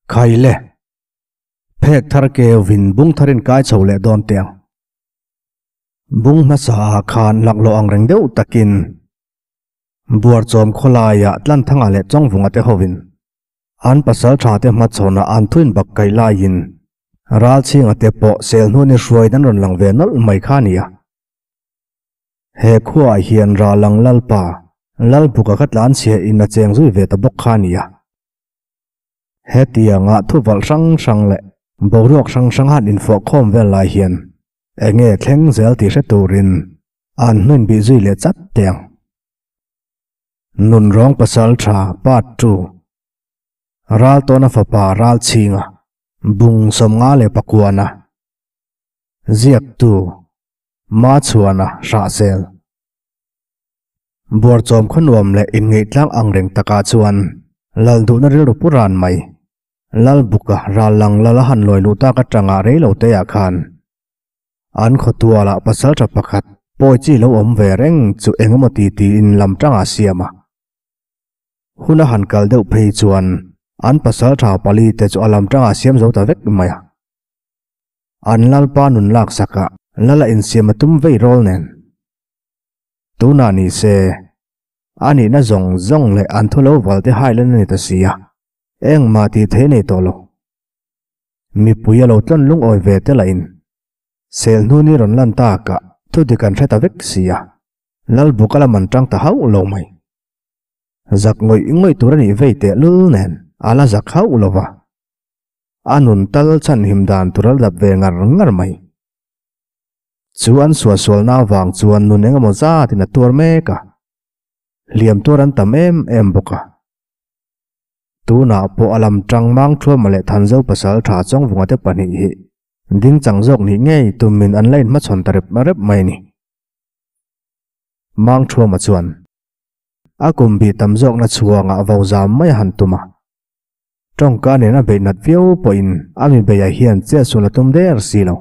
Khaile. Phek thar keuvin bung tharin kai chho leh dawn teh ang. Bung hmasa ah khan laklawh ang reng deuh takin Buarchawm khawlaiah Tlanthanga leh Chawngvunga te hovin an pasal tha te hmachhawnah an thuin bak kai laiin Ralchhinga te pawh sel hnuan i hruaiin an rawn lang ve nawlh mai kha a ni a. He khuaah hian Ralang Lalpa, Lalbuka kha tlanchhia in a cheng zui ve ta bawk kha a ni a. Hetianga thuvalh hrang hrang leh boruak hrang hrang han infawh khawm vel lai hian eng nge thleng zel tih hre turin an hnuin bih zui leh chat teh ang. Nunrawng pasal tha part ii Raltawna fapa Ralchhinga Bung 59-na Ziaktu Machhuana Hrahsel Buarchawm khaw nuam leh inngeihtlang ang reng takah chuan lal duhna rilru pu ran mai. Lal buka ral lang lal a han lawi luh tak atanga rei lo te ah khan an khaw tualah pasaltha pakhat pawi chi lo awm ve reng chu eng emaw ti tiin lam tangah a siam a. Hun a han kal deuh phei chuan an pasaltha pali te chu a lam tangah a siam zo ta vek mai a. An lalpa nun laksakah lal a insiam a tum vei rawl nen. Tunah ni se, a nihna zawng zawng leh an thu lo val te hailen a ni ta si a, engmah tih theih nei tawh lo. Mipui a lo tlawn lungawi ve te lahin sel hnu ni rawn lan takah thu dik an hre ta vek si a, Lalbuka lam an tang ta hauh lo mai. Zak ngawih ngawih tur a nih vei teh lul nen a la zak hauh lo va, a nun tal chhanhim dan tur a la dap ve ngar ngar mai. Chu an suahsualna avang chuan nun eng emaw zatin a tuar mek a, hliam tuar an tam em em bawk a. Tunah pawh a lam tang Mangthuama leh Thanzo pasal tha Chawngvunga te pahnih hi ding chang zawk nih ngei tumin an la inhmachhawn ta rep rep mai a ni. Mangthuama chuan a kum bih tam zawkna chhuangah vo zam mai a han tum a. Tawngka nen a beih nat viau pawhin a mi beihah hian chetsual a tum der si lo.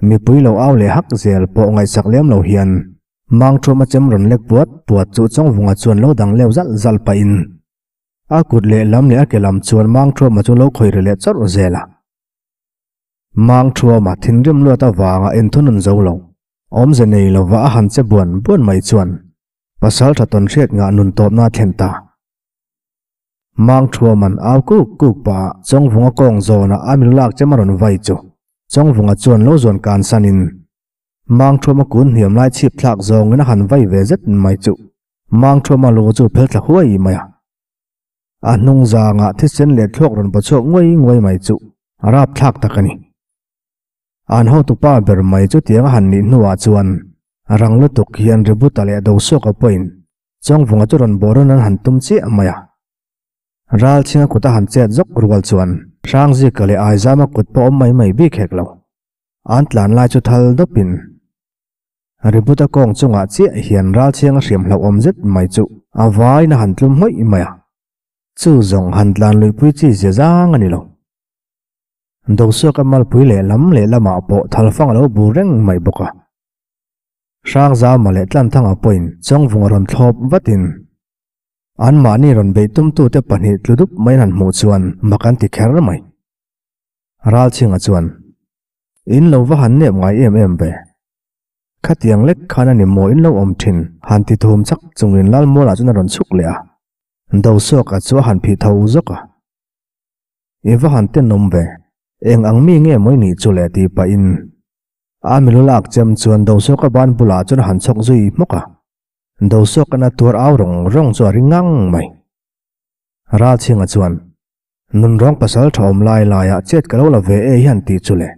Mipui lo au leh hak zel pawh ngaihsak lem lo hian Mangṭhuama chem rawn lek puat puat chu Chawngvunga chuan lo dang leu zalh zalh pahin a kut leh lam leh a ke lam chuan Mangṭhuama chu lo khawih ri leh chawrh zel a. Mangṭhuama thinrim luat avanga inthunun zo lo, awmze nei lova a han che buan buan mai chuan Pasalṭha tawnhriat ngah nun tawpna a thlen ta. Mangthuaman au kuk kuk pah Chawngvunga kawng zawnah a milu lak chem a rawn vai chu Chawngvunga chuan lo zawn kan sanin Mangthuama kun hniam lai chhip thlak zawngin a han vai ve zet mai chu Mangthuama lu chu phel thla huai mai a. A hnung zangah thisen leh thluak rawn paw chhuak nguai nguai mai chu rap thlak tak a ni. An hotupa ber mai chu tiang a han nih hnuah chuan rang lutuk hian Ributa leh Dosawka pawhin Chawngvunga chu rawn bawr an han tum chiah mai a. Ralchhinga kut a han chet zawk rual chuan Hrangzika leh Aizama kut pawh awm mai mai bik hek lo. An tlan lai chu thal dawpin Ributa kawng chungah chiah hian Ralchhinga hriam hlauhawm zet mai chu a vaiin a han tlum hmawih mai a. Chu zawng han tlan luihpui chi zia zang a ni lo. Dosuaka malpui lehlam lehlamah pawh thalfang a lo bur reng mai bawk a. Hrangzama leh Tlanthanga pawhin Chawngvunga rawn thlawp vatin anmahni rawn beih tumtute pahnih tlu dup mai an han hmuh chuan mak an ti kher mai. Ralchhinga chuan, In lo va han nep ngai em em ve. Khatiang lek khan a ni maw in lo awm thin han ti thum chak chungin Lalmualah chuan a rawn chhuk leh a. Dosawka chu a han phih tho zawk a. I va han tenawm ve. Eng ang mi nge maw i nih chu le tih pahin A milu lak chem chuan Dosawka ban bulah chuan a han chhawk zui hmawk a. Dosawka'n a tuar au rawng rawng chu a ring ngang mai. Ralchhinga chuan, Nunrawng pasal tha awm lai laiah chet ka lo la ve e hian tih chu le.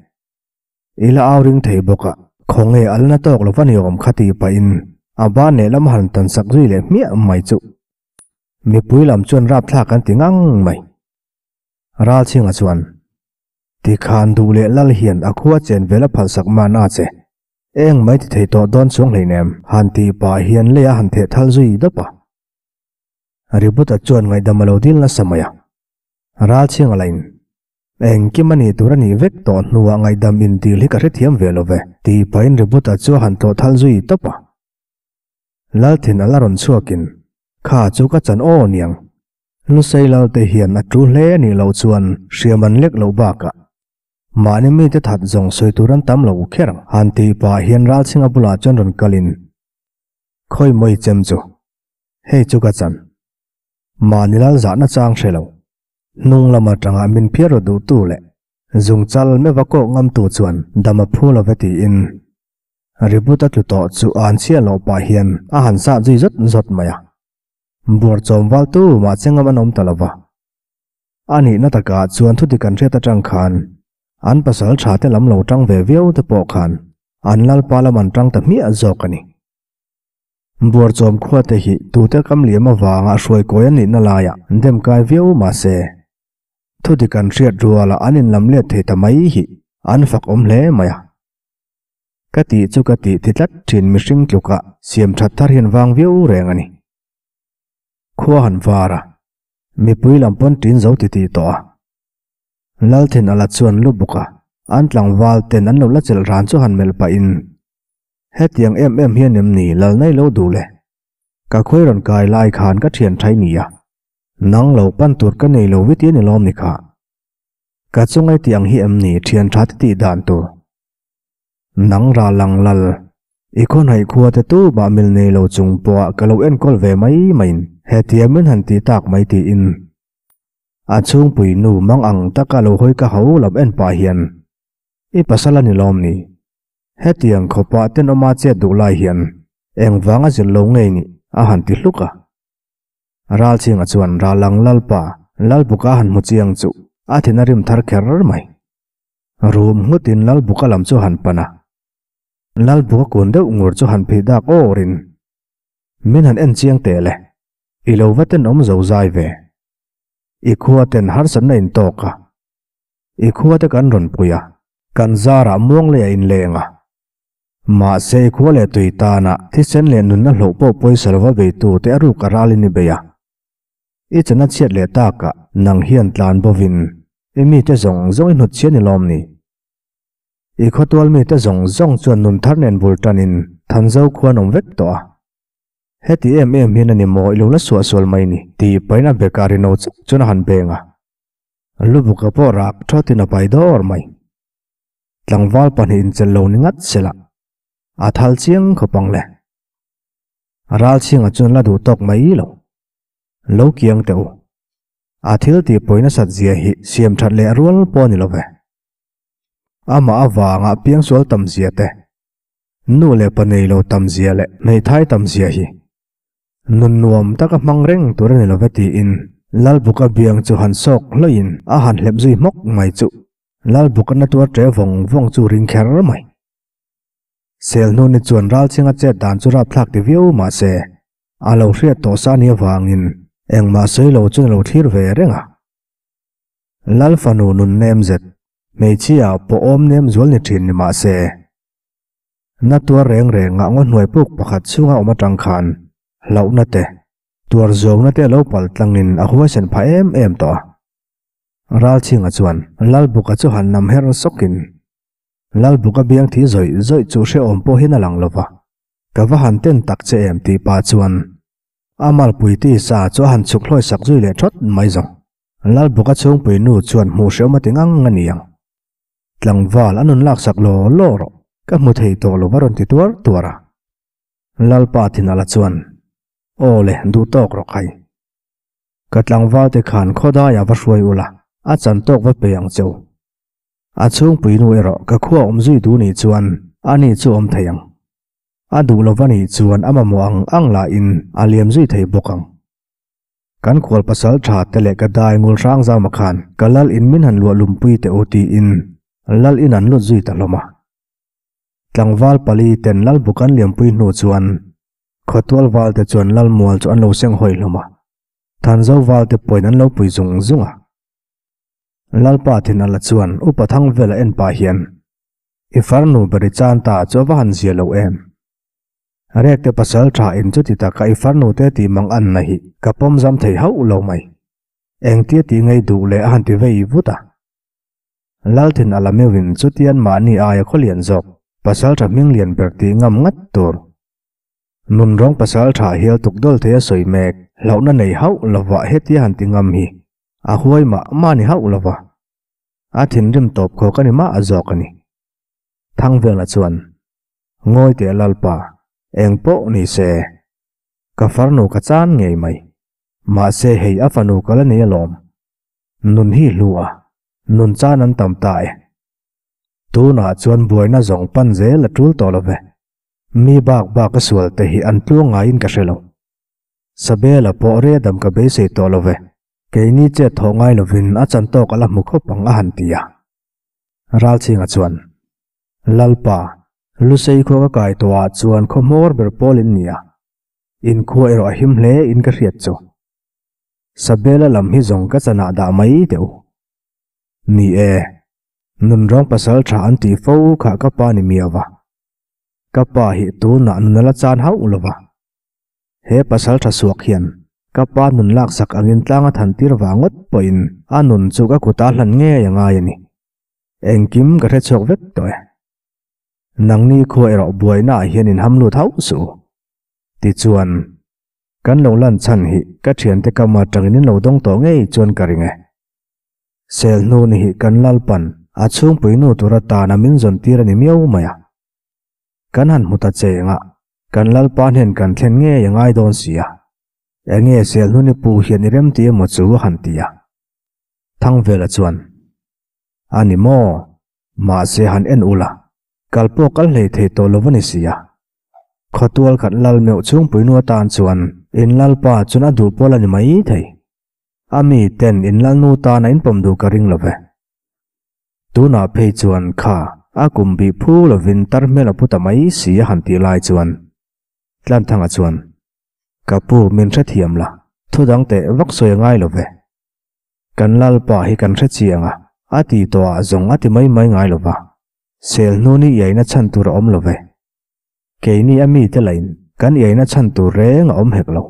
I la au ring thei bawk a, khawnge a la na tawk lo va ni awm kha tih pahin a ban lehlam a han tan sak zui leh hmiah mai chu. Mipui lam chuan rapthlak an ti ngang mai. Ralchhinga chuan, Tikhan duh leh lal hian a khua chen vel a phalsak man a che. Eng mai ti thei tawh dawn chuang hleinem, han tih pah hian lei a han theh thal zui dawp a. Ributa chuan ngaihdam a lo dil nasa mai a. Ralchhinga lain, Engkim a nih tur a nih vek tawh hnuah ngaihdam indil hi ka hrethiam ve lo ve, tih pahin Ributa chu a han tlawh thal zui tawp a. Lalthin a la rawn chhuakin, Kha chu ka chan aw niang. Lusei lal te hian a tul hle a nih loh chuan hriam an lek loh bakah mahni mite that zawng sawi tur an tam lo kher ang. Han tih pah hian Ralchhinga bulah chuan rawn kalin, Khawi maw i chem chu? Hei chu ka chan. Mahni lal zahna chang hre lo. Hnung lam atanga min phiar rawh duhtu leh zungchal meuh va kawk ngamtu chuan dam a phu lo ve tiin ribut a tlu tawh chu an chhiah loh pah hian a han sah zui zawt zawt mai a. Buar chawm val tu mah che ngam an awm ta lo va. A nihna takah chuan thudik an hriat atang khan an pasal tha te lam lo tang ve viau te pawh khan an lalpa lam an tang ta hmiah zawk a ni. Buar chawm khua te hi tute kam liam avanga hruai kawi an nihna laiah dem kai viau mah se thudik an hriat rualah an inlam let thei ta mai hi an fak awm hle mai a. Ka tih chu ka tih ti tlat thin mihring tlukah siam that thar hian vang viau reng a ni. Khua han var a, mipui lam pawn tin zo ti tih tawh a. Lalthin a la chuan lu bawk a, an tlangval ten an lo la chelh ran chu han melh pahin, Hetiang em em hian em ni lal nei lo duh le? Ka khawi rawn kai lai khan ka thian thai nia, nang lo pan tur ka nei lo viti a ni lawm ni kha. Ka chungai tih ang hi em ni thian tha te tih dan tur? Nang ra lang lal, i khawnhaih khua te tu mah mil nei lo chung pawh ka lo enkawl ve mai maiin hetiang min han ti tak mai tiin a chhungpui nu mang ang taka lo hawi ka ho lam en pah hian i pasal a ni lawm ni? Hetiang khawpah tenawma chet duh lai hian engvanga zir lo ngei nih a han ti hluk a. Ralchhinga chuan Ralang Lalpa Lalbuka han hmu chiang chu a thin a rim thar kher mai. Rum nghutin Lalbuka lam chu han pan a. Lalbuka kun deuh ngur chu han phih dak awrin, Min han en chiang teh le, i lo va tenawm zo zai ve. I khua ten harsatna in tawk a, i khua te kan rawn pui a, kan zarah muang leh a inleng a. Mahse i khua leh tui tana thisen leh nunna hlauh pawh pawisa lova beitu te a ruk a ralin i bei a. I chana chhiat leh takah nang hian tlan bovin i mite zawng zawng i hnut chhiat ni lawm ni? I khawtual mite zawng zawng chuan nun thar nen bul tanin Thanzo khuan awm vek tawh a. Heti em em hian a ni maw i lo la suah sual mai ni? Tih pahin a bekah rinawh chuk chuan a han beng a. Lubuka pawh rak thawtin a pai dawr mai. Tlangval pahnih inchelh lo ni ngat sela a thal chiang khawp ang le. Ralchhinga chuan la duh tawk mai lo. Lo kiang teh u. A thil tih pawi nasat zia hi siam that leh rual pawh a ni lo ve. Amah avanga piangsual tam zia te, nu leh pa nei lo tam zia leh hmeithai tam zia hi nun nuam taka hmang reng tur a ni lo ve tiin Lalbuka biang chu han sawk hlawih in a han hlep zui hmawk mai chuh. Lalbuka na tuar ṭe vawng vawng chu ring kher mai. Selhnu ni chuan Ralchhinga chet dan chu rapthlak ti viau mah se, A lo hriat tawh sa nia vangin engmah sawi lo chuan a lo thlir ve reng a. Lal fanu nun nem zet, hmeichhia pawh awm nem zual ni thin ni mah se, na tuar reng reng ah ngaw hnuai puk pakhat chhunga awm atang khan hlauhna te, tuar zawngna te a lo pal tlangin a huaisen phah em em tawh a. Ralchhinga chuan Lalbuka chu han nam her sawkin Lalbuka biang thi zawih zawih chu hrehawm pawh hian a lang lo va. Ka va han ten tak che em tih pah chuan a malpui ti sa chu a han chhuk hlawi sak zui leh thawt mai zawng. Lalbuka chhungpui nu chuan hmuh hrehawm a ti ngang a ni ang. Tlangval a nun lak sak law law rawh, ka hmu thei tawh lo va rawn ti tuar tuar a. Lalpa thinala chuan, Aw le, duh tawk rawh khai. Ka tlangval te khan khawdaiah va hruai ula, a chan tawk va pe ang che u. A chhungpui nu erawh ka khua awm zui duh nih chuan a ni chu awm thei ang. A duh lova nih chuan a mamawh ang ang lahin a liam zui thei bawk ang. Kan khual pasal tha te leh ka dai ngul hrang zama khan ka lal in min han luah lumpui teh u tiin lal in an lut zui ta hlawm a. Tlangval pali ten lal buk an liampui hnu chuan khawtual val te chuan lal mual chu an lo seng hawi hlawm a. Thanzo val te pawhin an lo pui zung zung a. Lalpa Thinala chuan Upa Thangvela en pah hian, I farnu ber i chan ta chu a va han zia lo em? Rekte pasal tha in chuti taka i farnu te tih mang an na hi ka pawm zam thei hauh lo mai. Engtia tih ngei duh leh a han ti vei vut a. Lalthinala meuhin chutian mahni aia khaw lian zawk, pasal tha hming lian ber tih ngam ngat tur. Nunrawng pasalṭha hial tukdawl thei a sawi mek, hlauhna nei hauh lova hetia han ti ngam hi a huai mah mah ni hauh lova, a thinrim tawp khawk a ni mah zawk a ni. Thangvela chuan, Ngawi teh Lalpa, eng pawh ni se, ka farnu ka chan ngei mai. Mahse hei a fanu ka la nei alawm. Nun hi hlu a, nun chan an tam ta e. Tunah chuan buaina zawng pan zel a tul tawh lo ve. Mi bak bak a sual te hi an tluang ngaiin ka hre lo. Sabela pawh redam ka beisei tawh lo ve. Keini chet thawh ngai lovin a chan tawk a la hmu khawp ang a han ti a. Ralchhinga chuan, Lalpa, Lusei khua ka kai tawhah chuan khaw hmawr ber pawl in ni a. Inkhua erawh a him hle in ka hriat chu. Sabela lam hi zawng ka chanah dah mai teh u. Ni e, nunrawng pasal tha an tih fo kha ka pa ni miau va. Ka pa hi tunah nun a la chan hauh lo va. He pasal tha suak hian ka pa nun laksak angin tlang a than tir vang ngawt pawhin a nun chu ka kutah hlan ngei a ngai a ni. Engkim ka hrechhuak vek tawh e. Nangni khua erawh buainaah hian in ham lut hauh suh u. Tichuan, kan lo lan chhan hi ka thiante kam atangin in lo dawng tawh ngei chuan ka ring e. Sel hnu ni hi kan Lalpan a chhungpui nu tur atana min zawn tir a ni miau mai a. Kan han hmu ta cheng a, kan Lalpa hnen kan thlen ngei a ngai dawn si a. Enge sel hnu ni pu hian i remti emaw chu a han ti a. Thangvela chuan, A ni maw? Mahse han en ula, kal pawh kal hlei thei tawh lo va ni si a. Khawtual khat lal meuh chhungpuinu atan chuan in lalpa chuan a duh pawl a ni mai thei. A mi ten in lalnu tan a inpawm duh ka ring lo ve. Tunah phei chuan kha a kum bih phu lovin tar hmel a pu ta mai si a han tih lai chuan Tlanthanga chuan, Ka pu min hrethiam la, thu dang teh vak sawi a ngai lo ve. Kan Lalpa hi kan hre chiang a, a ti tawh ah zawng a ti mai mai ngai lo va, sel hnu ni iaina chhan tur a awm lo ve. Keini a mite lain kan iaina chhan tur reng a awm hek lo.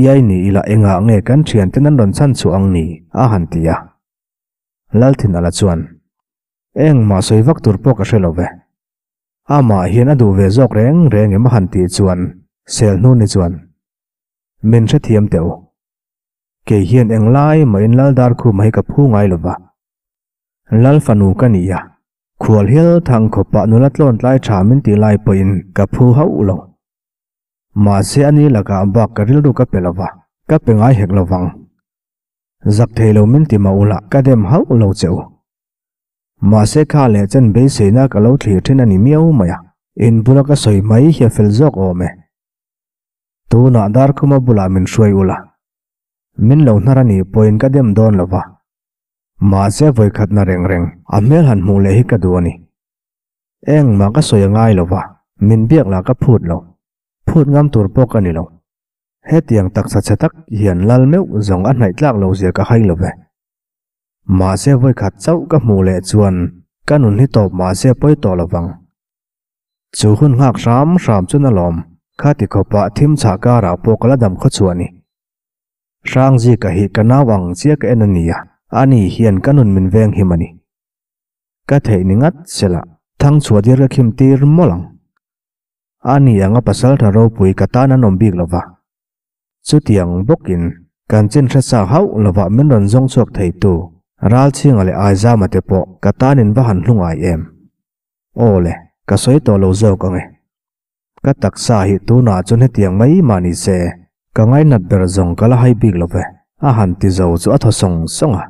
Iai ni ila engah nge kan thianten an rawn chhan chhuah ang ni? a han ti a. Lalthinala chuan, Engmah sawi vak tur pawh ka hre lo ve. Amah hian a duh ve zawk reng reng em a han tih chuan sel hnu ni chuan, Min hrethiam teh u. Kei hian englai mahin Lal Darkhuma hi ka phu ngai lo va. Lal fanu ka ni a, khual hial thang khawpah nula tlawn tlai tha min tih lai pawhin ka phu hauh lo. Mahse a ni lakah bak ka rilru ka pe lo va, ka pe ngai hek lo vang. Zak thei lo min ti mah ula ka dem hauh lo che u. Mahse kha leh chen beiseina ka lo thlir thin a ni miau mai a, in bula ka sawi mai hi a fel zawk awm e. Tunah Darkhuma bulah min hruai ula, min lo hnar a nih pawhin ka dem dawn lo va, mahse vawikhatna reng reng a hmel han hmuh leh hi ka duh a ni. Engmah ka sawi a ngai lo va, min biak lah ka phut lo, phut ngam tur pawh ka ni lo. Hetiang taksa chhe tak hian lal meuh zawng a hnaih tlak lo zia ka hai lo ve. Mahse vawikhat chauh ka hmuh leh chuan ka nun hi tawp mahse pawi tawh lo vang. Chu hun nghak hram hram chuan a lawm, kha ti khawpah thim chhah karah pawh ka la dam khaw chhuah ni. Hrangzika hi ka nau ang chiah ka en a nia, ani hian ka nun min veng him a ni. Ka theih ni ngat sela, thang chhuah dir ka khim tir mawlh ang. Ani anga pasal tha ropui ka tan an awm bik lova. Chutiang bawkin kan chin hre sa hauh lovah min rawn zawng chhuak theitu Ralchhinga leh Aizama te pawh ka tanin va han hlu ngai em. Aw le, ka sawi tawh lo zawk ang e. Ka taksa hi tunah chuan hetiang mai mah ni se, ka ngainat ber zawng ka la hai bik lo ve, a han ti zo chu a thaw sawng sawng a.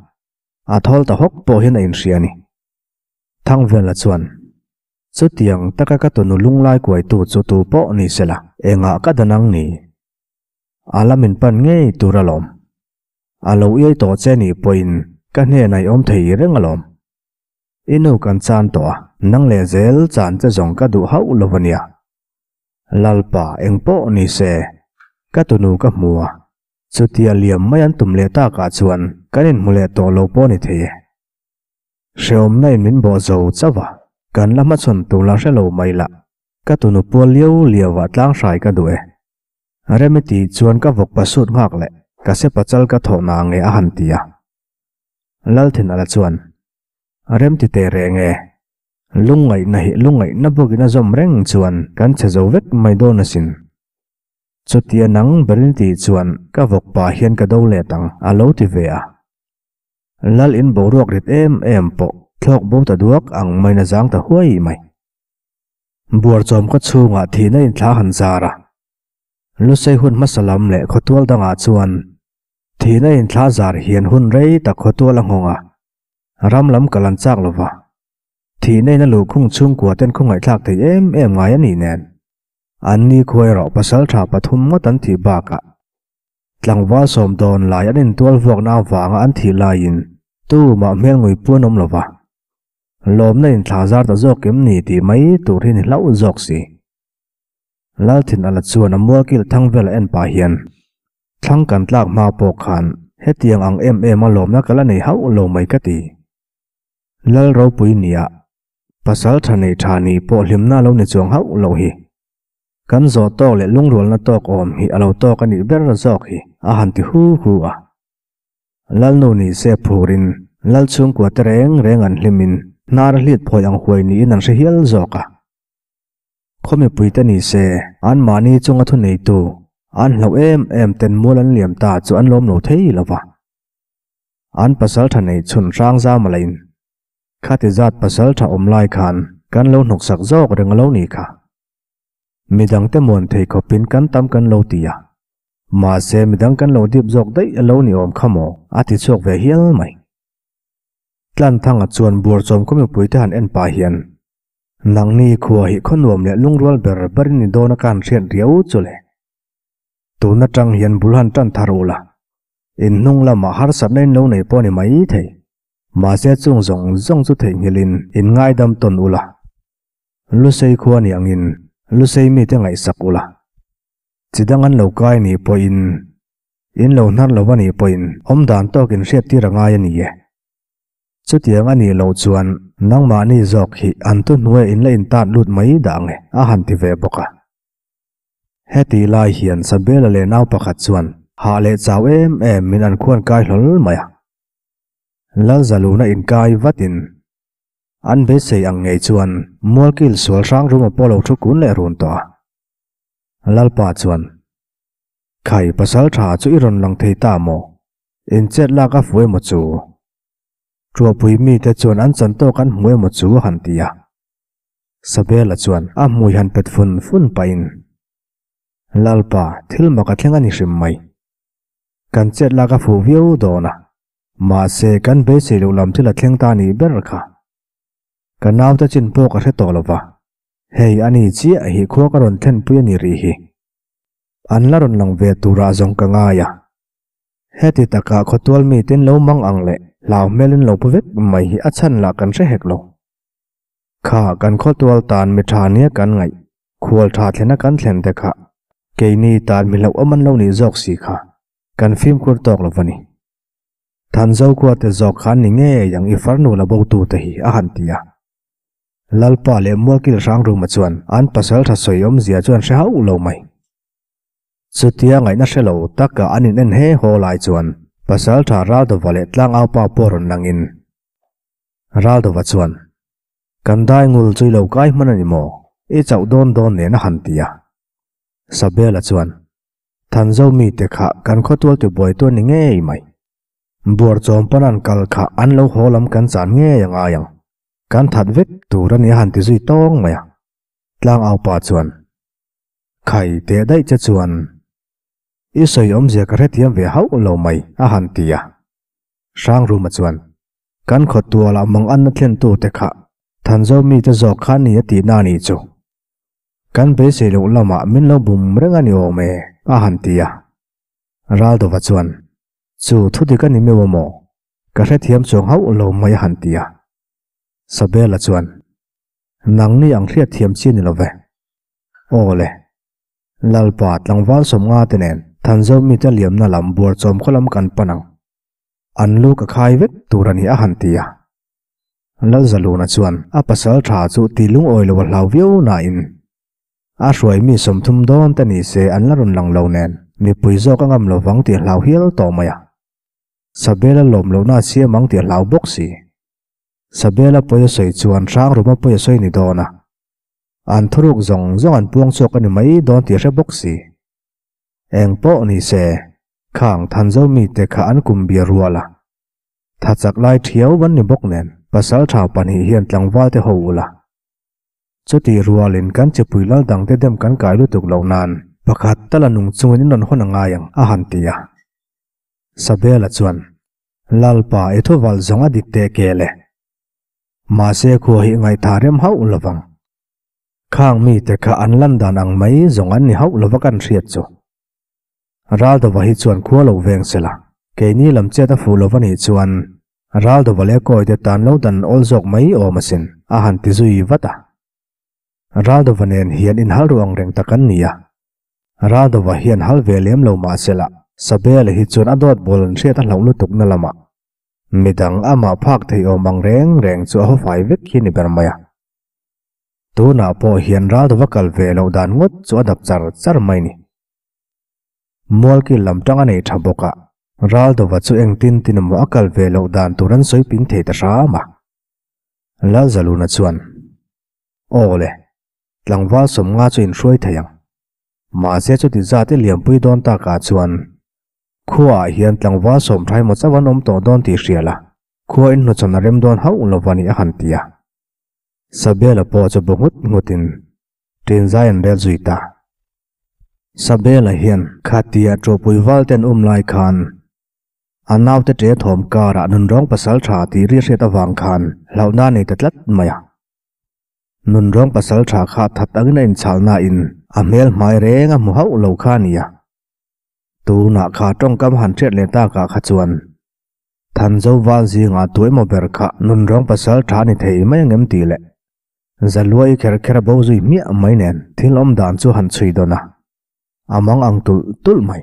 A thawl ta hawk pawh hian a inhria a ni. Thangvela chuan, Chutiang taka ka tunu lunglai kuaitu chu tu pawh ni se la, engah ka dan ang ni? A la min pan ngei tur alawm. A lo iai tawh che nih pawhin ka hnenah i awm thei reng alawm. I nu kan chan tawh a, nang leh zel chan che zawng ka duh hauh lo a nia. Lalpa eng pawh ni se, ka tunu ka hmu a, chutia liam mai an tum leh takah chuan kan inhmu leh tawh lo pawh ni thei e. Hrehawmna in min bawh zo chauh a, kan la hmachhawn tur la hre lo mai lah, ka tunu pual liau liau ah tlang hrai ka duh e. Remi tih chuan ka vawk pasut nghak leh ka sepa chal ka thawh na nge a han ti a. Lalthinala chuan, Remti teh reng e. Lungngaihna hi lungngaihna bawkin a zawm reng chuan kan chhe zo vek mai dawn asin. Chutia nang berin tih chuan ka vawk pah hian ka do let ang, a lo ti ve a. Lal in boruak rit em em pawh thlawk bo ta duak ang maiin a zang ta huai mai. Buarchawm ka chhungah thihna in thla han zar a. Lusei hun hmasa lam leh khawtual dangah chuan thihna in thla zar hian hun rei tak khawtual a nghawng a, ram lam kal an chak lova. Thihna in a luhkhung chhungkua ten khawngaihthlak thei em em ngai a nih nen. An ni khua erawh pasaltha pathum ngawt an thih bakah tlangval sawm dawn lai an intual vuakna avanga an thih laiin tumah hmel ngui puan awm lova. Lawmna in thla zar ta zawk em ni tih mai tur hi ni hlauh zawk si. Lalthin ala chuan a mualkil thang vel a en pah hian thlang kan tlak hma pawh khan hetiang ang em em a lawmna ka la nei hauh lo mai ka ti. Lal ropui nia pasal tha nei tha ni pawh hlimna lo ni chuang hauh loh hi. Kan zawh tawk leh lungrualna tawk awm hi a lo tawk a nih ber zawk hi a han ti hu hu a. Lalnu ni se phurin Lal chhungkua te reng reng an hlimin hnar hlit phawi ang huai niin an hre hial zawk a. Khaw mipuite ni se anmahni chunga thuneitu an hlauh em em ten mual an liam ta chu an lawm lo thei lo va. An pasaltha nei chhun hrang zam a lain khati zat pasaltha awm lai khan kan lo hnawksak zawk reng a lo ni kha. Midangte muan thei khawpin kan tam kan lo ti a. Mahse midang kan lo dip zawk daih a lo ni awm kha maw? A ti chhuak ve hial mai. Tlanthanga chuan buarchawm khaw mipuite han en pah hian, Nangni khua hi khaw nuam leh lungrual ber berin ni dawn a ka han hriat riau chu le. Tun atang hian bul han tan thar ula, in hnung lamah harsatna in lo nei pawh ni mai thei. Mahse chung zawng zawng chu theihnghilhin in ngaidam tawn ula. Lusei khua ni angin Lusei mite ngaihsak ula. Chi dang an lo kai nih pawhin, in lo hnar lo a nih pawhin awm dan tawk in hriat tir a ngai a ni e. Chutiang a nih loh chuan nangmahni zawk hi an tu hnuaiah in la intat lut mai dah ang e, a han ti ve bawk a. Heti lai hian Sabela leh nau pakhat chuan hah leh chau em em min an khuan kai hlawl mai a. Lalzaluna inkai vatin an beisei ang ngei chuan Mualkil sual hrang ruma pawh lo thu kun leh run tawh a. Lalpa chuan, Khai pasal tha chu i rawn lang thei ta maw? In chet lak a fu emaw chu? Tuahpui mite chuan an chan tawk an hmu emaw chu a han ti a. Sabela chuan a hmui han pet fun fun pahin, Lalpa, thil mak a thleng a ni hrim mai. Kan chet lak a fuh viau dawn a, mahse kan beisei loh lam thil a thleng ta nih ber kha. Ka naute chin pawh ka hre tawh lo va. Hei a ni chiah hi khua ka rawn thlenpui a ni rih hi. An la rawn lang ve turah zawng ka ngai a. Heti takah khawtual miten lo mang ang leh hlau hmelin lo pu vek mai hi a chhan lah kan hre hek lo. Kha kan khawtual tan mi tha nia kan ngaih, khual tha thlena kan thlen te kha keini tan mi hlauh awm an lo nih zawk si kha kan fimkhur tawk lo va ni. Thanzo khua te zawk kha an ni ngei ang i farnu la bo tu te hi a han ti a. Lalpa leh Mualkil Hrangruma chuan an pasal tha sawi awmzia chu an hre hauh lo mai. Chutia ngaihna hre lo taka an in en he haw lai chuan pasal tha Raldova leh Tlangaupa pawh rawn langin Raldova chuan, Kan dai ngul chu i lo kai hman a ni maw? I chauh dawn dawn nen a han ti a. Sabela chuan, Thanzo mite kha kan khawtual tibuai tu a ni ngei mai. Buarchawm pawn an kal kha an lo haw lam kan chan ngei a ngai ang. Kan that vek tur a ni a han ti zui tawng mai a. Tlangaupa chuan, Khai teh daih che chuan i sawi awmzia ka hrethiam ve hauh lo mai a han ti a. Hrangruma chuan, Kan khaw tualah mang anna thlentu te kha Thanzo mite zawk kha ni a tihna a nih chu. Kan beisei loh lamah min lo bum reng a ni awm e a han ti a. Raldova chuan, Chu thudik a ni meuh a maw? Ka hrethiam chuang hauh lo mai a han ti a. Sabela chuan, Nangni ang hriatthiam chi a ni lo ve. Aw le. Lalpa, tlangval sawmnga te nen Thanzo mite liamna lam buarchawm khaw lam kan pan ang. An lu ka khai vek tur a ni a han ti a. Lalzaluna chuan a pasal tha chu ti lungawi lo a hlau viau nain a hruai mi 30 dawn te ni se an la rawn lang lo nen mipui zawk a ngam lo vang tih a hlau hial tawh mai a. Sabela lawm lohna a siam ang tih a hlau bawk si. Sabela pawi a sawi chuan Hrangruma pawi a sawi ni dawn a. An thuruk zawng zawng an puang chhuak a ni mai dawn tih a hre bawk si. Eng pawh ni se, khang Thanzo mite kha an kum bia rual a. Tha chak lai thiau an ni bawk nen, pasaltha pahnih hian tlangval te ho ula. Chuti rualin kan chipui lal dangte dem kan kai lutuk loh nan pakhat tala nung chungin in rawn hawn a ngai ang, a han ti a. Sabela chuan, Lalpa i thuval zawng a dik teh ke le. Mahse khua hi ngaihthah rem hauh lovang. Khang mite kha an lan dan ang mai zawng an ni hauh lova kan hriat chu. Raldova hi chuan khua lo veng sela, keini lam chet a fuh lova nih chuan Raldova leh Kawite tan lo dan awl zawk mai awm asin, a han ti zui vat a. Raldova nen hian inhal ru ang reng tak an ni a. Raldova hian hal ve lem lo mah sela, Sabela hi chuan a dawt bawl an hriat a hlauh lutukna lamah midang amah phak thei awm ang reng reng chu a hawfai vek hi ni ber mai a. Tunah pawh hian Raldova kal ve loh dan ngawt chu a dap char char mai ni. Mualkil lam tang a nei tha bawk a, Raldova chu engtin tin emaw a kal ve loh dan tur an sawi ping thei ta hram a. Lalzaluna chuan, Aw le, tlangval sawmnga chu inhruai thei ang. Mahse chuti zat i liampui dawn takah chuan khuaah hian tlangval sawmtha emaw chauh an awm tawh dawn tih hria la, khua inhnuchhawn a rem dawn hauh lo va ni a han ti a. Sabela pawh chu bu nghut nghutin Ṭinzai an rel zui ta. Sabela hian khatia ṭawpui val ten um lai khan a naute ṭe thawm karah nunrawng pasal ṭha tih ri hriat avang khan hlauhna a nei ta tlat mai a. Nunrawng pasal ṭha kha that angin a inchhalnain a hmel hmai reng a hmu hauh lo kha a ni a. Tunah kha ṭawngkam han hriat leh takah kha chuan Thanzo val zingah tu emaw ber kha nunrawng pasal ṭha a ni thei mai angem tih leh Zaluai kher kher a bo zui hmiah mai nen thil awm dan chu han chhui dawn a, a mang ang tulh tulh mai.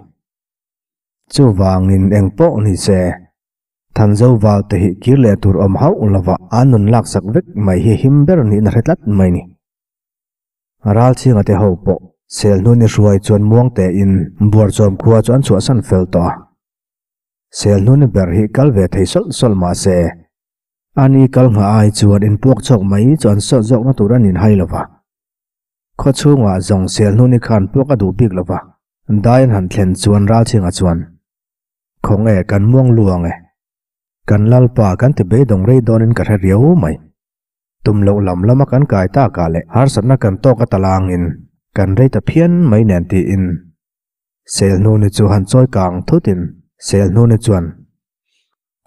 Chuvangin eng pawh ni se, Thanzo val te hi kir leh tur awm hauh lova an nun laksak vek mai hi him ber niin a hre tlat mai ni. Ralchhinga te ho pawh Selhnuni hruai chuan muang tein Buarchawm khua chu an chhuahsan fel tawh a. Selhnuni ber hi kal ve thei sawlh sawlh mah se, A ni kal nghah ai chuan inpuak chawk mai chu an sawt zawkna tur an inhai lo va. Khaw chhungah zawng sel hnuni khan puak a duh bik lo va, dai an han thlen chuan Ralchhinga chuan, Khawng e, kan muang luang e. Kan Lalpa kan ti beidawng rei dawnin ka hre riau mai. Tum loh lam lama kan kai takah leh harsatna kan tawk a talangin kan rei ta phian mai nen tiin sel hnuni chu han chawi kang thutin sel hnuni chuan,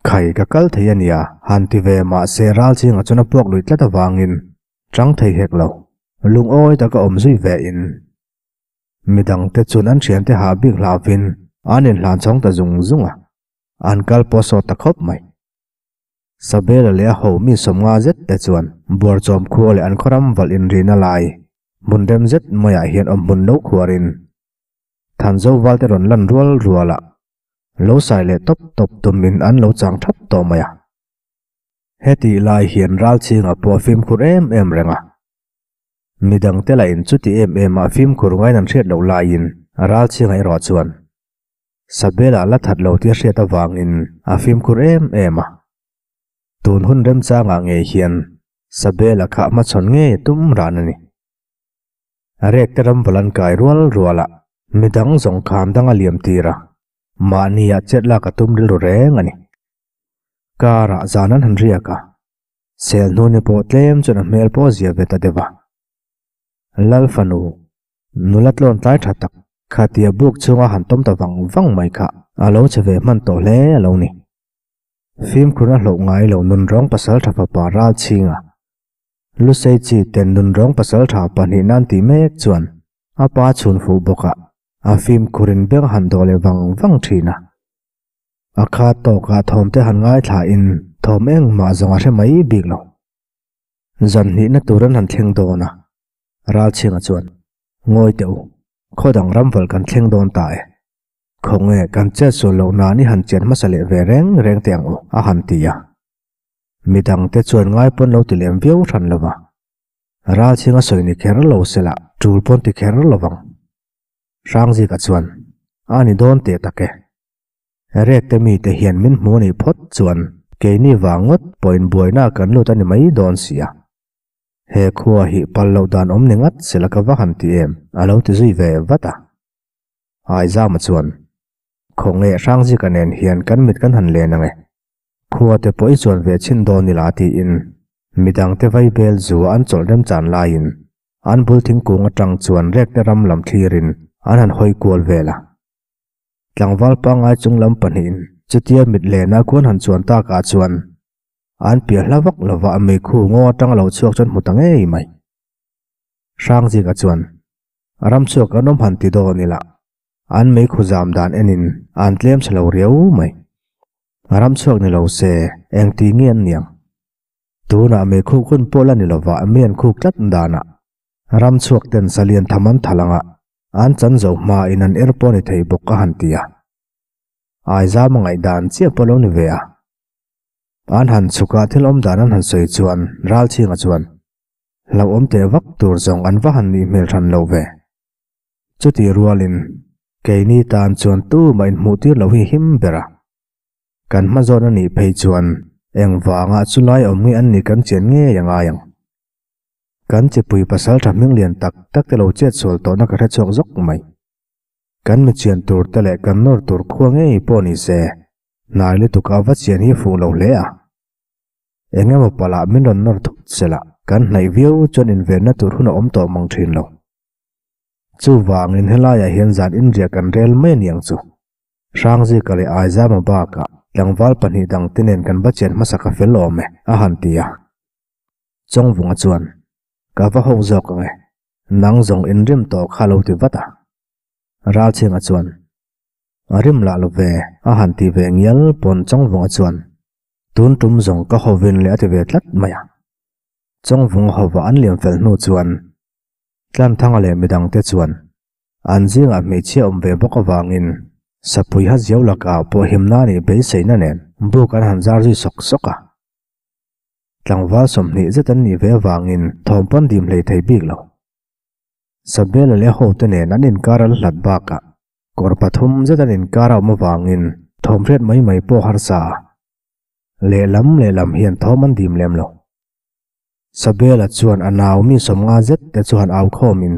Khai ka kal thei a nia, han ti ve mahse Ralchhinga chuan a puak lui tlat avangin chang thei hek lo. Lungawi taka awm zui ve in midangte chuan an thiante hah bik hlauhin an inhlan chhawng ta zung zung a, an kal pawh sawt ta khawp mai. Sabela leh a ho mi sawmnga zet te chuan Buarchawm khua leh an khawram valh inrina lai hmun rem zet maiah hian awm hmun lo khuarin Thanzo valte rawn lan rual rual a, Lo sai leh tawp tawp tumin an lo chang thap tawh mai a. Hetih lai hian Ralchhinga pawh a fimkhur em em reng a. Midangte lah in chuti em em a fimkhur ngaiin an hriat loh laiin Ralchhinga erawh chuan Sabela la that lo tih a hriat avangin a fimkhur em em a. Tun hun remchangah ngei hian Sabela kha hmachhawn ngei a tum ran a ni. Rek te ram valan kai rual rual a, midang zawng kham dang a liam tir a, mahni ah chet lak a tum rilru reng a ni. Car ah zan an han riak a, sel hnu ni pawh tlem chuan a hmel pawh a zia ve ta deuh a. Lal fanu, nula tlawn tlai tha tak, khatia buk chhunga han tawm ta vang vang mai kha a lo che ve hman tawh hle a lo ni. Fimkhur a hlauh ngai lo nunrawng pasaltha fapa Ralchhinga Lusei chi ten nunrawng pasaltha pahnih nan tih mek chuan a pa chhun fuh bawk a, a fimkhur in beng han dawh leh vang vang thin a. A khat tawkah thawm te han ngaithla in thawm engmah zawng a hre mai bik lo. Zan hnihna tur an han thleng dawn a, Ralchhinga chuan, Ngawi teh u, khaw dang ramval kan thleng dawn ta e. Khawnge kan chet sual loh nan i han chian hmasa leh ve reng reng teh ang u, a han ti a. Midangte chuan ngai pawn lo ti lem viau hran lo va, Ralchhinga sawi ni kher lo se lah tul pawn ti kher lo vang. Hrangzika chuan, A ni dawn teh tak e. Rekte mite hian min hmu a nih phawt chuan Keini vang ngawt pawhin buaina kan lut a ni mai dawn si a. He khua hi pal loh dan awm ni ngat sela ka va han ti em, a lo ti zui ve vat a. Aizama chuan, Khawnge Hrangzika nen hian kan mit kan han len ang e. Khua te pawh i chuan ve chhin dawn ila tiin midangte vaibel zu an chawlh remchan laiin an bul thingkung atang chuan rekte ram lam thlirin an han hawi kual vel a. Tlangval pangngai chung lam pahnihin chutia mit lena khuan han chuan takah chuan an piah hla vak lova a meikhu ngaw atang a lo chhuak chuan hmu ta ngei mai. Hrangzika chuan, Ram chhuak an awm han ti dawn ila an meikhu zam dan enin an tlem chhe lo riau mai. Ram chhuak ni lo se engti nge an niang? Tunah meikhu hun pawh la ni lova mi an khuk tlat danah ram chhuak ten salian tham an thalh anga an chan zo hma in an er pawh ni thei bawk a han ti a. Aizam a ngaihdan chiah pawh lo ni ve a. An han chhuk a thil awm dan an han sawi chuan Ralchhinga chuan hlauhawm teh vak tur zawng an va han nih hmel hran lo ve. Chutih rualin keini tan chuan tumah inhmuh tir lo hi him ber a. Kan hma zawn a nih phei chuan engvanga chulai awm nge an nih kan chian ngei a ngai ang. Kan chipui pasal tha hming lian tak tak te lo chet sual tawhna ka hre chhuak zawk mai. Kan mi chian tur te leh kan nawr tur khua ngei pawh ni se, hnai lutuk a va chian hi fuh lo hle a. Eng emaw palah min rawn nawr thut sela kan hnaih viau chuan invenna tur hun a awm tawh mang thin lo. Chuvangin helaiah hian zan inriah kan rel mai a niang chu. Hrangzika leh Aizama bakah tlangval pahnih dangte nen kan va chian hmasa ka fel awm e, a han ti a. Chawngvunga chuan, Ka va ho zawk ang e, nang zawng inrim tawh kha lo ti vat a. Ralchhinga chuan, A rim lah lo ve, a han ti ve ngial pawn Chawngvunga chuan, Tun tum zawng ka ho vin leh a ti ve tlat mai a. Chawngvunga hova an liam fel hnu chuan Tlanthanga leh midangte chuan An zingah hmeichhia awm ve bawk avangin Sapui ha ziau lakah pawh himna nih beiseina nen buk an han zar zui sawk sawk a. Tlangval 20 zet an nih ve avangin thawm pawn dim hlei thei bik lo. Sabela leh hote nen an inkar a la hlat bakah kawr pathum zet an inkar a awm avangin thawm hriat mai mai pawh harsa a. Lehlam lehlam hian thawm an dim lem lo. Sabela chuan a nau mi 50 zet te chu han au khawmin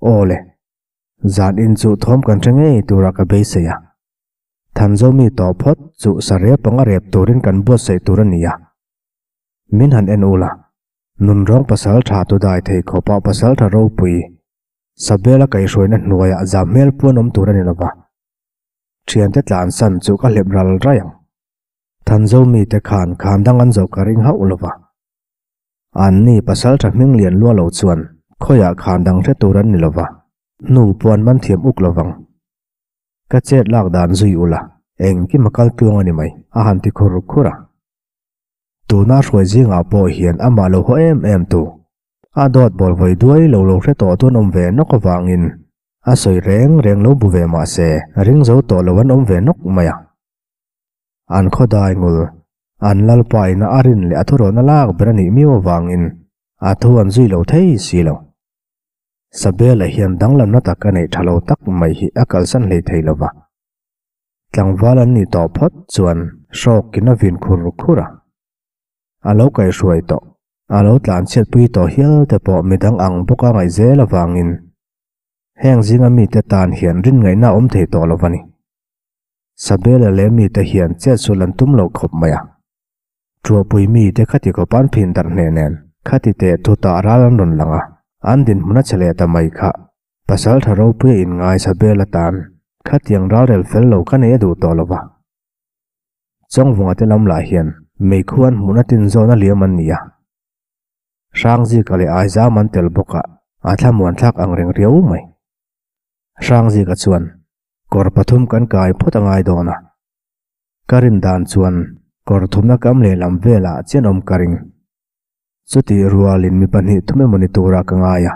Aw le, zan in chu thawm kan hre ngei tura ka beisei a. Thanzomi tawh phawt chu sarep anga rep turin kan buatsaih tur a ni a. Min han en ula, nunrawng pasal tha tu dai thei khawpah pasal tha ropui, Sabela kaihhruaina hnuaiah zam hmel puan awm tur a ni lova. Thiante tlansan chu ka hlep ral raih ang. Thanzomi te khan khan dang an zoh ka ring hauh lova. Anni pasal tha hming lian lua lo chuan khawiah khan dang hre tur an ni lova, hnu puan man thiam uk lovang. Ka chet lak dan zui ula, engkim a kal tluang a ni mai, a han ti khur khur a. Tuna hruai zingah pawh hian amah lo haw em em tu, a dawt bawl vawi duai lo lo hre tawh tu an awm ve nawk avangin a sawi reng reng lo bu ve mah se ring zo tawh lo an awm ve nawk mai a. An khawdai ngul, an lalpa ina a rin leh a thurawn a lak ber a nih miau avangin a thu an zui lo thei si lo. Sabela hian danglamna tak a neih tha lo tak mai hi a kalsan hlei thei lo va. Tlangval an nih tawh phawt chuan hrawkin a vin khur khur a. A lo kaihruai tawh, a lo tlanchhiatpui tawh hial te pawh midang ang bawka ngaih zel avangin heng zinga mite tan hian rin ngaihna a awm thei tawh lo va ni. Sabela leh mite hian chetsual an tum lo khawp mai a. Tuahpui mite khati khawp an phin darh hneh nen khati teh thutah ral an rawn lang a, an dinhmun a che leh ta mai kha. Pasal tha ropuia inngai Sabela tan khatiang ralrel fel lo kha nei a duh tawh lo va. Chawngvunga te lam lah hian meikhu an hmuhna tin zawn a liam an ni a. Hrangzika leh Aizam an tel bawk a, a thlamuan thlak ang reng riau mai. Hrangzika chuan Kawr pathum kan kai phawt a ngai dawn a. Ka rin dan chuan kawr thumna kam lehlam velah chian awm ka ring. Chutih rualin mi pahnih thum emaw ni turah ka ngai a,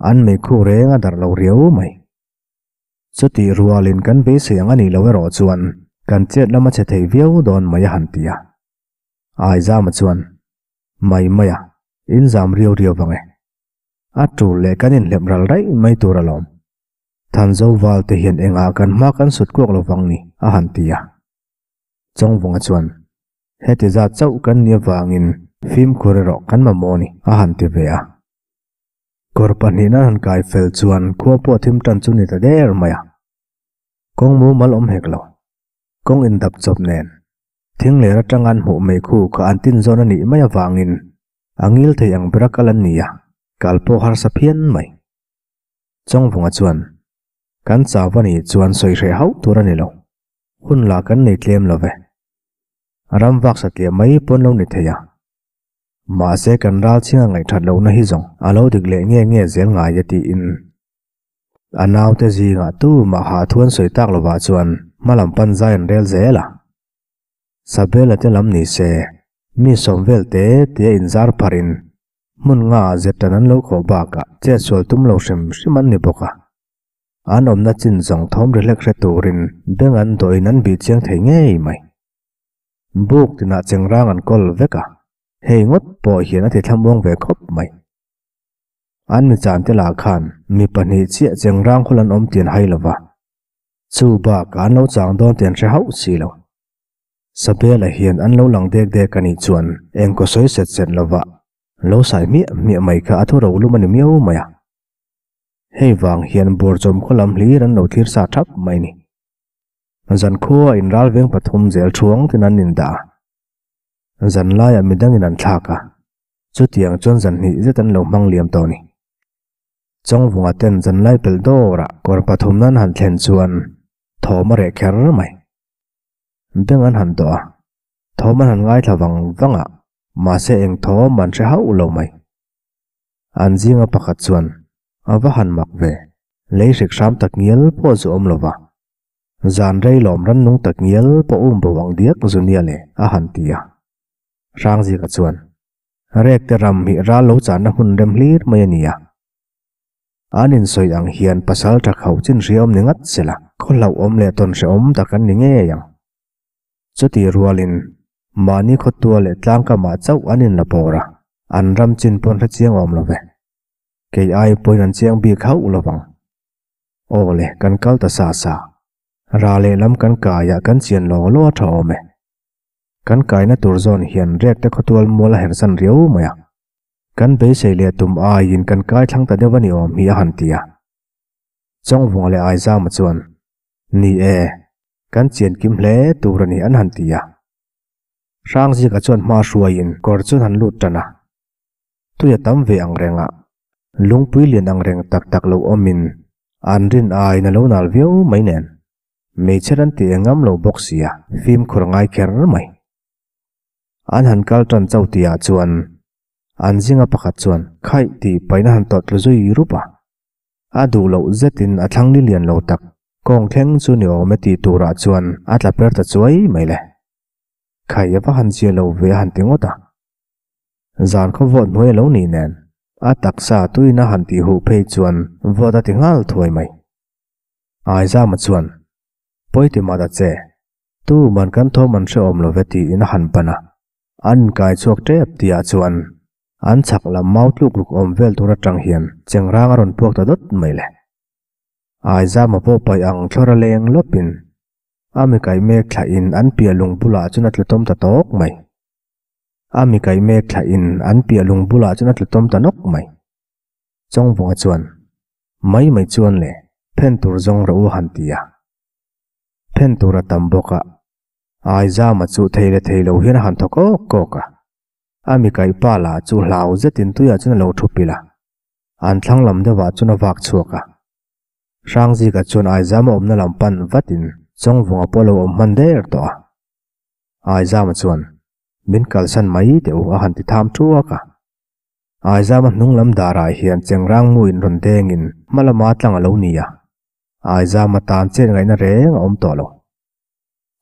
an meikhu reng a darh lo riau mai. Chutih rualin kan beisei ang a nih loh erawh chuan kan chet lam a che thei viau dawn mai a han ti a. Aizama chuan, Mai mai a, in zam riau riau vang e. A tul leh kan inhlep ral raih mai tur alawm. Thanzo val te hian engah kan hma kan sut kuak lo vang ni, a han ti a. Chawngvunga chuan, Heti zat chauh kan nih avangin fimkhur erawh kan mamawh a ni, a han ti ve a. Kawr pahnihna an han kai fel chuan khua pawh thim tan chu ni ta der mai a. Kawng mumal awm hek lo. Kawng indap chawp nen thing ler atanga an hmuh mai khu kha an tin zawn a nih mai avangin a ngil thei ang bera kal an ni a, kal pawh harsa phian mai. Chawngvunga chuan, Kan chau a nih chuan sawi hreh hauh tur a ni lo. Hun lah kan nei tlem lo ve. Ram vak satliah mai pawn lo ni thei a. Mahse kan ral chhinga ngaihthat lohna hi zawng a lo dik leh nge nge zel ngai e tiin a naute zingah tumah hah thu an sawi tak lovah chuan hmalam pan zai an rel zel a. Sabela te lam ni se mi sawm vel te te a inzar pharin hmun nga ah zet tan an lo khawh bakah chetsual tum lo hrim hrim an ni bawk a. An awmna chin zawng thawm ri hlek hre turin beng an dawhin an bih chiang thei ngei mai. Buk tinah chengrang an kawl vek a, hei ngawt pawh hian a ti thlamuang ve khawp mai. An mi chante lah khan mi pahnih chiah chengrang hul an awm tih an hai lo va, chu bakah an lo chang dawn tih an hre hauh si lo. Sabela hian an lo lang dek dek a nih chuan engkaw sawi set set lova lo sai hmiah hmiah mai kha a thu ro lum a ni miau mai a. Hei vang hian Buarchawm khaw lam hlir an lo thlir sa thap mai ni. Zankhua in ral veng pathum zel thuang tin an indah a, zan laiah midangin an thlak a, chutiang chuan zan hnih zet an lo hmang liam tawh a ni. Chawngvunga ten zan lai pelh dawrah kawr pathum nan han thlen chuan thawm a reh kher mai. Beng an han dawh a, thawm an han ngaithla vang vang a, mahse eng thawm an hre hauh lo mai. An zinga pakhat chuan a va han mak ve, lei hrik hram tak ngial pawh zu awm lo va. Zan rei lawm rannung tak ngial pawh um bo ang diak zu nia le, a han ti a. Hrangzika chuan, Rekte ram hi ral lo channa hmun rem hlir mai a ni a. An insawi ang hian pasal tha khauh chin hriaawm ni ngat sela, khaw hlauhawm leh tawn hrehawm tak an ni ngei ang. Chuti rualin, mahni khawtua leh tlangkamah chauh an inla pawr a, an ram chin pawn hre chiang awm lo ve. Kei ai pawhin an chiang bik hauh lo vang. Aw le, kan kal ta sa sa. Ra lehlam kan kaiah kan chian law law a tha awm e. Kan kaina tur zawn hian Rekte khawtual mual a hersan riau mai a. Kan beisei leh tum aiin kan kai thlang ta deuh a ni awm hi a han ti a. Chawngvunga leh Aizama chuan, Ni e, kan chian kim hle tur a ni an han ti a. Hrangzika chuan hma hruaiin kawr chuan han lut tan a. Tui a tam ve ang reng a, lungpui lian ang reng tak tak lo awmin an rin aiin a lo nal viau mai nen, hmeichhe ran tih engam lo bawk sia fimkhur a ngai kher mai. An han kal tan chauh tihah chuan an zinga pakhat chuan khaih tih pain a han tawt tlu zui rup a. A duh loh zetin a thlang ni lian lo tak kawng thleng chu ni awm e tih turah chuan a tla per ta chuai mai le. Khaih a va han zia lo ve a han ti ngawt a. Zan khaw vawt hnuai a lo nih nen, a taksa tuina han tih huh phei chuan vawt a ti nghal thuai mai. Aizama chuan, Pawi ti mah ta che, tu man kan thawm an hrehawm lo ve tiin a han pan a. An inkai chhuak tep tihah chuan an chhak lam mau tluk ruk awm vel tur atang hian chengrang a rawn puak ta dawt mai le. Aizama pawh paih ang thlawr a leng lawpin a mi kaih mek thlahin an piah lung bulah chuan a tlu tawm ta tawk mai. A mi kaih mek thlah in an piah lung bulah chuan a tlu tawm ta nawk mai. Chawngvunga chuan, Mai mai chuan le, phen tur zawng rawh u han ti a. Phen tur a tam bawk a, Aizama chu thei leh thei lo hian a han thaw kawk kawk a. A mi kaih pa lah chu hlau zetin tuiah chuan a lo thu pilh a. An thlang lam deuhah chuan a vak chhuak a. Hrangzika chuan Aizama awmna lam pan vatin Chawngvunga pawh a lo awm hman der tawh a. Aizama chuan, Min kalsan mai teh u a han ti tham thuak a. Aizama hnung lam darah hian chengrang mu in rawn dengin hma lama tlang a lo ni a. Aizama tan chet ngaihna reng a awm tawh lo.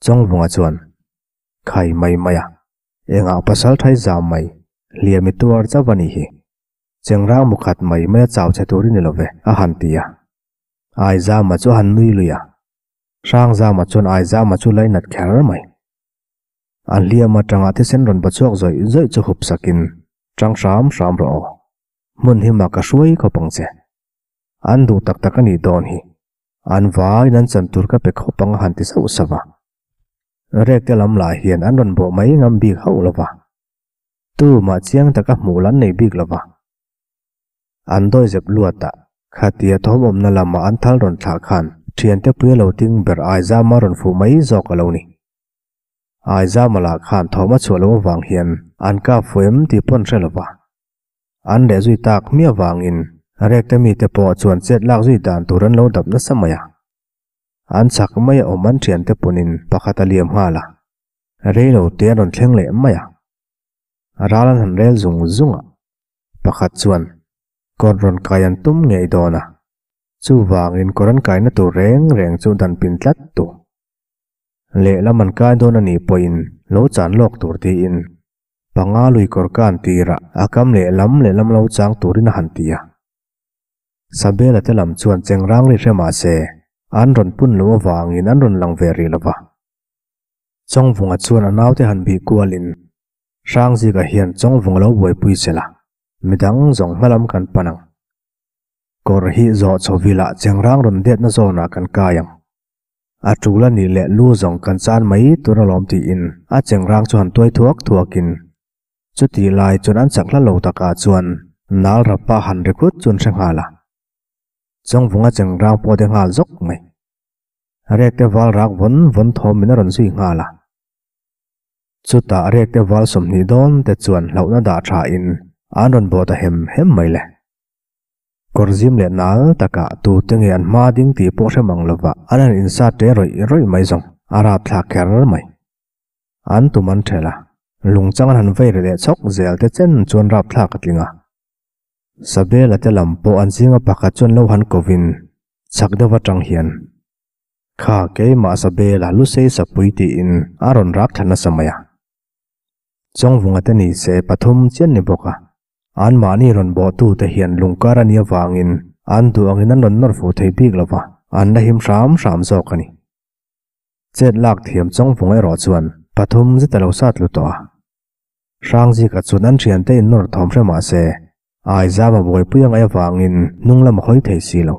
Chawngvunga chuan, Khai mai mai a, engah pasal thai zam mai, hliam i tuar chauh a nih hi. Chengrang mu khat mai mai a chau che tur i ni lo ve, a han ti a. Aizama chu a han nui lui a. Hrangzama chuan Aizama chu lainat kher mai. A hliam atanga thisen rawn ba chhuak zawih zawih chu hup sakin, Tang hram hram rawh aw. Hmun hi mah ka hruai khawp ang che. An duh tak tak a nih dawn hi. An vaiin an chan tur ka pe khawp ang a han ti sauh sauh a. Rekte lam lah hian an rawn bawh mai ngam bik hauh lo va. Tumah chiang taka hmuh lan nei bik lo va. An dawizep luat a, khatia thawm awmna lama an thal rawn thlah khan thiante pui a lo ting ber Aizama rawn fuh mai zawk a lo ni. Aizama lah khan thawm a chhuah loh avang hian an kap fuh em tih pawn hre lo va. An leh zui tak hmiah avangin Rekte mite pawh chuan chet lak zui dan tur an lo dap nasa mai a. An chak mai a awm an thiante punin pakhat a liam nghal a, reilo te an rawn thleng leh mai a. Ral an han rel zung zung a, pakhat chuan kawr rawn kai an tum ngei dawn a, chuvangin kawr an kaina tur reng reng chu dan pin tlat tu. Lehlam an kai dawn a nih pawhin lo chan lawk tur tiin panga lui kawr ka an tir a, a kam lehlam lehlam lo chang turin a han ti a. Sabela te lam chuan chengrang ri hre mah se, an rawn pun loh avangin an rawn lang ve rih lo va. Chawngvunga chuan a naute han bih kualin, Hrangzika hian Chawngvunga lo buaipui che la, midang zawng hmalam kan pan ang. Kawr hi zawh chhovilah chengrang rawn detna zawnah kan kai ang. A tul a nih leh lu zawng kan chan mai tur alawm tiin a chengrang chu han tuai thuak thuakin Chutih lai chuan an chak hla lo takah chuan nal rapa han ri khut chu an hre nghal a. Chawngvunga chengrang pawh de nghal zawk mai. Rekte val rak vawn vawn thawm in a rawn zui nghal a. Chutah rekte val 20 dawn te chuan hlauhna dah tha in an rawn bawh ta hem hem mai le. Kawr zim leh nal takah tute nge an hma ding tih pawh hre mang lova an han insat ṭe rawih rawih mai zawng a rapthlak kher mai. An tum an ṭhelh a, lungchang an han vei ri leh chhawk zel te chen chuan rapthlak a tling a. Sabela te lam pawh an zinga pakhat chuan lo han kovin chak deuh atang hian, Kha keimah Sabela Lusei Sapui tiin a rawn rak thla nasa mai a. Chawngvunga te ni se pathum chian ni bawk a, anmahni rawn bawhtute hian lungkar a nih avangin an duh angin an rawn nawr fuh thei bik lo va, an la him hram hram zawk a ni. Chet lak thiam Chawngvung erawh chuan pathum zet a lo sat lu tawh a. Hrangzika chuan an thiante in nawr thawm hre mah se, Aizama buaipui a ngaih avangin hnung lam a hawi thei si lo.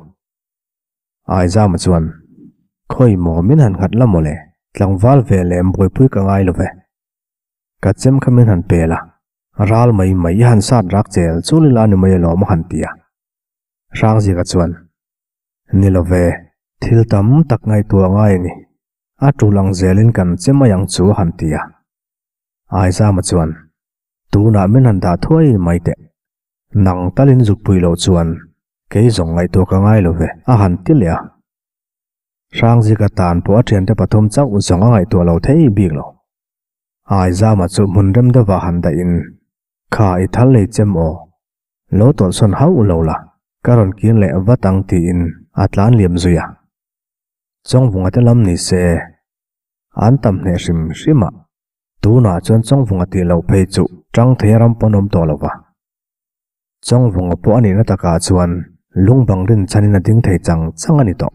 Aizama chuan, Khawi maw min han nghat la mawle, tlangval ve leh buaipui ka ngai lo ve. Ka chem kha min han pel a, ral mai mai i han sat rak chel chul ila ni mai alawm a han ti a. Hrangzika chuan, Ni lo ve, thil tam tak ngaihtuah ngai a ni. A tul ang zelin kan che mai ang chu a han ti a. Aizama chuan, Tunah min han dah thuai mai teh. Nang talin zukpui loh chuan kei zawng ngaihtuah ka ngai lo ve, a han ti leh a. Hrangzika tan pawh a thiante pathum chauh zawng a ngaihtuah lo thei bik lo. Aizama chu hmun rem deuhah han dahin, Kha i thal lei chem aw. Lo tawlhsawn hauh lo la, ka rawn kir leh vat ang tiin a tlan liam zui a. Chawngvunga te lam ni se, an tam hneh hrim hrim a, tunah chuan Chawngvunga tih loh phei chu tang thei a ram pawn awm tawh lo va. Chawngvunga pawh a nihna takah chuan lungbang rinchhanin a ding thei chang chang a ni tawh.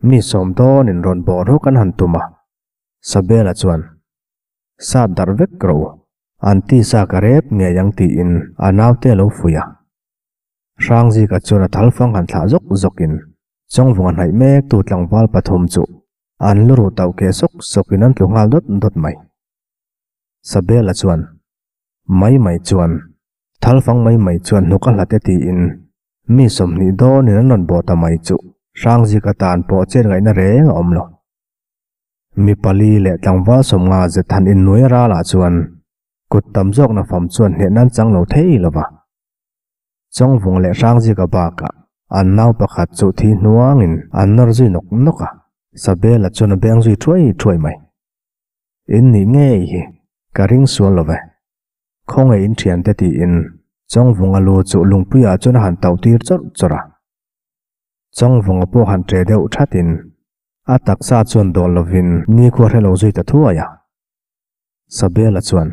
Mi sawm dawnin rawn bawh rawk an han tum a, Sabela chuan, Sat darh vek rawh u, an tisa ka rep ngei ang tiin a naute a lo fuih a. Hrangzika chuan a thal fang han thlah zawk zawkin Chawngvunga hnaih mektu tlangval pathum chu an lu ruh tauh keh sawk sawkin an tlu nghal dawt dawt mai. Sabela chuan, Mai mai chuan, thal fang mai mai chuan hnuk a hlat e tiin mi 20 dawnin an rawn bawh ta mai chu Hrangzika tan pawh chet ngaihna reng a awm lo. Mi pali leh tlangval 50 zet han innuai ralah chuan kut tam zawkna fam chuan hneh nan chang lo thei lo va. Chawngvung leh Hrangzika bakah an nau pakhat chu thi hnuangin an nawr zui nawk nawk a, Sabela chuan a beng zui thuai thuai mai. In nih ngei hi ka ring sual lo ve. Khawngaih in thiante tiin Chawngvunga lu chu lungpuiah chuan a han tauh tir chawrh chawrh a. Chawngvunga pawh han ṭe deuh thatin A taksa chuan dawl lovin nikhua hre lo zui ta thuai a. Sabela chuan,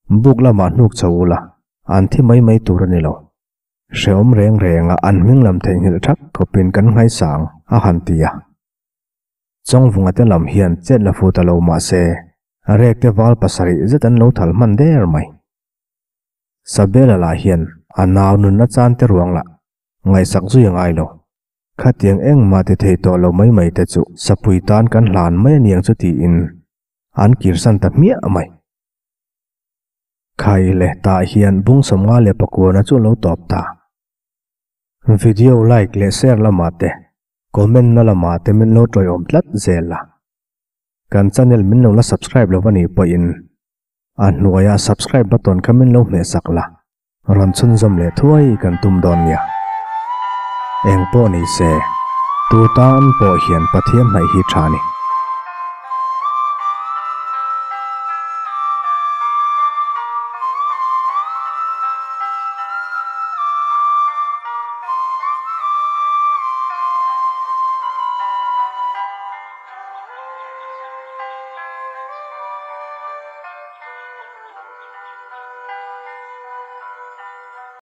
Buk lamah hnuk chho ula, an thi mai mai tur a ni lo. Hreawm reng renga an hming lam theihnghilh thak khawpin kan nghaisang, a han ti a. Chawngvunga te lam hian chet la fu ta lo mah se, rekte val pasarih zet an lo thal hman der mai. Sabela lah hian a nau nunna chan te ruang lah ngaihsak zui a ngai lo. Khatiang engmah ti thei tawh lo mai mai te chu sapui tan kan hlan mai a niang chu tiin an kirsan ta hmiah mai. Khai leh tah hian bung 59 na chu lo tawp ta. Video like leh share lamah te, comment na lamah te min lo tawiawm tlat zel a. Kan channel min lo la subscribe lo a nih pawhin a hnuaia subscribe button kha min lo hmehsak la. Rawn chhunzawm leh thuai kan tum dawn nia. Eng pawh ni se, tu tan pawh hian Pathian hnaih hi tha ni.